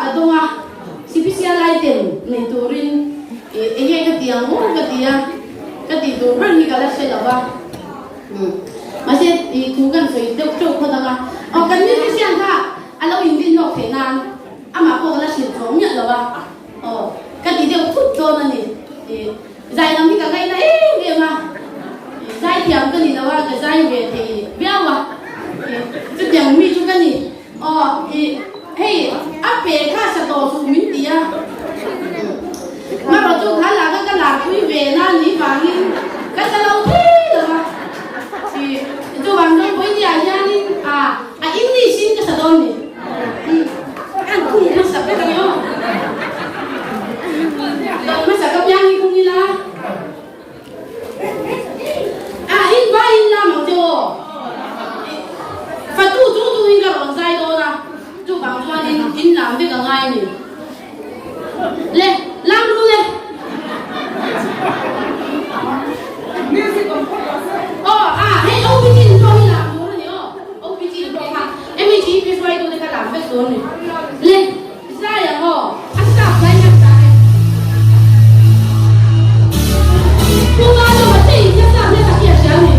ka dawng a, sipisial item nei turin enge ka ti ang aw ka ti a, ka tih tur ber hi ka la hre lo va. Mahse thu kan sawi deuh teuh phawt ang a, aw kan musician kha a lo inrin lawk theih nan amah pawh ka la hrilh chawm miah lo a, aw ka ti deuh thut dawn a ni. Zai lam hi ka ngaina em em a, zaithiam ka ni lo a, ka zai ve thei viau a, chutiang mi chu ka ni. Aw i hei a pe kha sa tawh suh min ti a, hmarawh chu kha lah kha ka lakpui ve na ni vangin ka sa lo thei lo a, i chuvang chuan Vawinia hianin a a English in ka sa dawn ni. An khung hmasa vek ang aw. Dawt hmasa ka piang hi khung ila. A in vai in lam ang che aw. Fatu tu tu in ka rawn zai dawn a, chuvang chuan in in lam vek a ngai a ni. Le, lam ru le. Aw, a hei OPG in pawh hi lam tur a ni aw. OPG in pawh kha MEGP hruaitute kha lam vek tur a ni. Le, zai ang aw, a staff lai hian zai e. Pu Malawma te in ka staff nasa hi a hria a ni.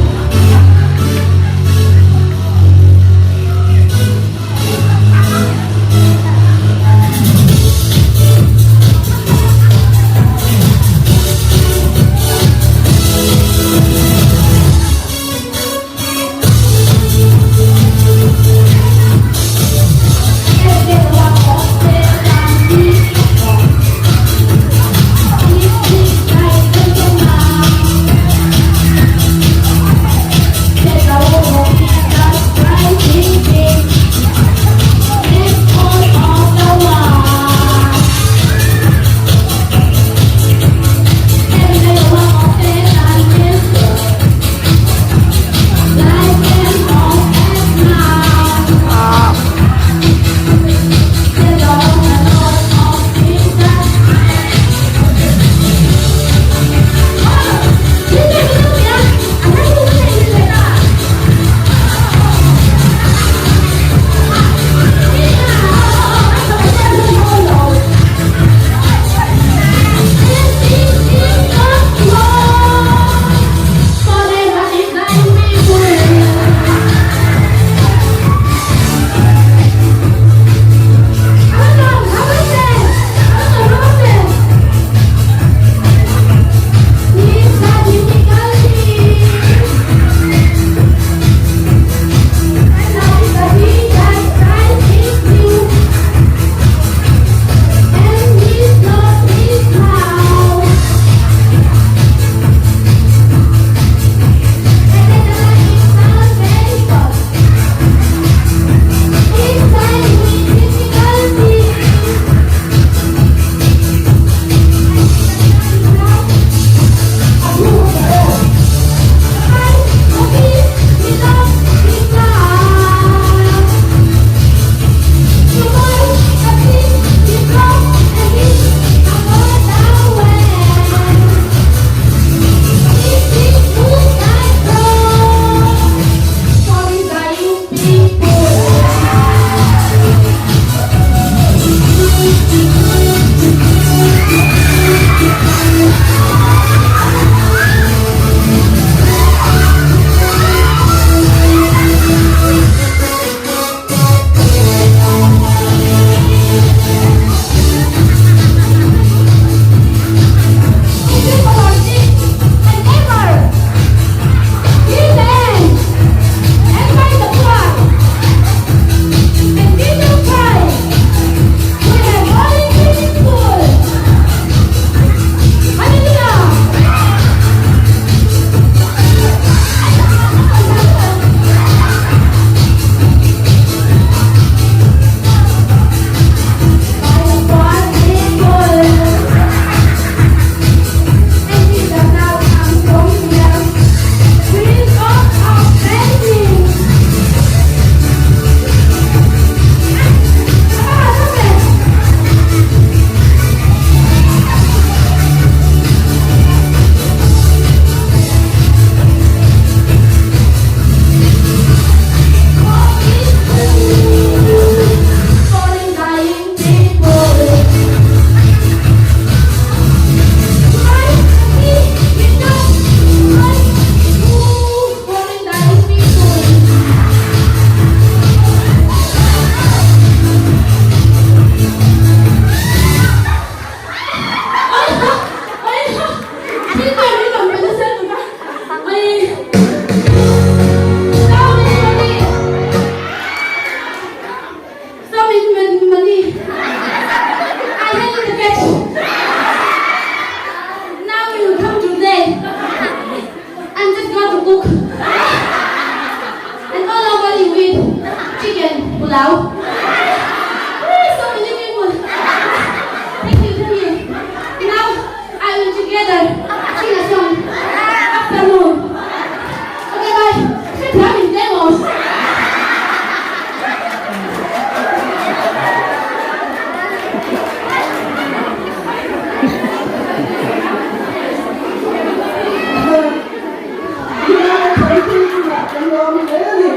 lawm hle a ni.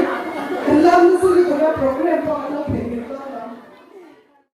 Kan lam nasa lutuk a, program pawh kan.